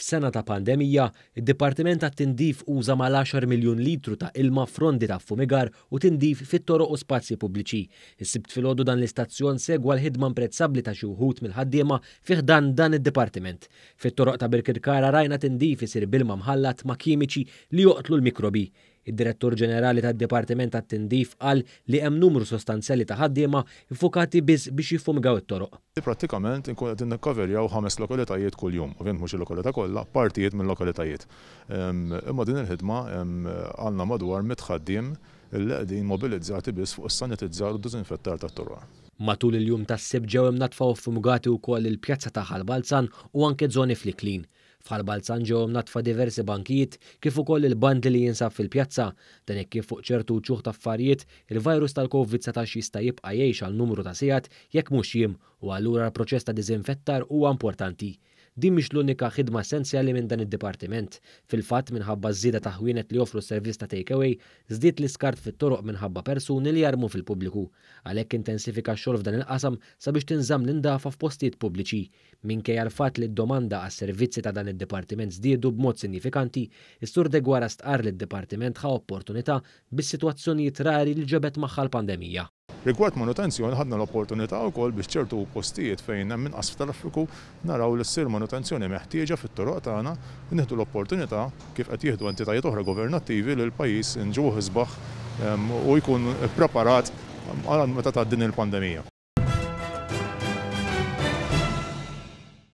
F'sena ta' pandemija, id-Dipartiment tat-Tindif uża mal-10 miljun litru ta' ilma f'rondi ta' fumigar u tindif fit-toroq u spazji pubbliċi. Is-Sibt filgħodu dan l-istazzjon segwa l-ħidma imprezzabbli ta' xi wħud mill-ħaddiema fi ħdan dan id-dipartiment. Fit-toroq ta' Birkirkara rajna tindif isir b'ilma mħallat ma' kimiċi li joqtlu l-mikrobi. Id-Direttur Ġenerali tad-Dipartiment tat-Tindif qal li hemm numru sostanzjali ta' ħaddiema ffukati biss biex jiffumigaw it-toroq. Prattikament inkunu qegħdin nikkoverjaw ħames lokalitajiet kuljum, ovvjament mhux il-lokalità kollha, partijiet minn lokalitajiet. Imma din il-ħidma għandna madwar 100 ħaddiem li qegħdin mobilizzati biss fuq is-sanitizzar u d-diżinfettar tat-toroq. Matul il-jum tas-Sibt ġew imnaddfa u ffumigati wkoll il-pjazza ta' Ħal Balzan u anke żoni fl-Iklin. F'Ħal Balzan ġew imnaddfa diversi bankijiet kif ukoll il-bandli li jinsab fil-pjazza. Dan hekk kif fuq ċertu wċuħ ta' affarijiet, il-virus tal-Covid-19 jista' jibqa' jgħix għal numru ta' sigħat jekk mhux jiem u allura l-proċess ta' diżinfettar huwa importanti. Din mhix l-unika ħidma essenzjali minn dan id-dipartiment. Fil-fatt, minħabba ż-żieda ta' ħwienet li joffru s-servizz ta' take-away, żdied l-iskart fit-toroq minħabba persuni li jarmu fil-pubbliku. Għalhekk intensifika x-xogħol f'dan il-qasam sabiex tinżamm l-indafa f'postijiet pubbliċi. Minkejja l-fatt li d-domanda għas-servizzi ta' dan id-dipartiment żdiedu b'mod sinjifikanti, is-Sur Deguara stqarr li d-dipartiment ħa opportunità bis-sitwazzjonijiet rari li ġabet magħha l-pandemija. Rigward manutenzjoni ħadna l-opportunità wkoll biex ċertu postijiet fejn hemm inqas traffiku naraw li ssir manutenzjoni meħtieġa fit-toroq tagħna u nieħdu l-opportunità kif qed jieħdu entitajiet oħra governattivi li l-pajjiż inġibuh isbaħ u jkun ippreparat għal meta tgħaddi din il-pandemija.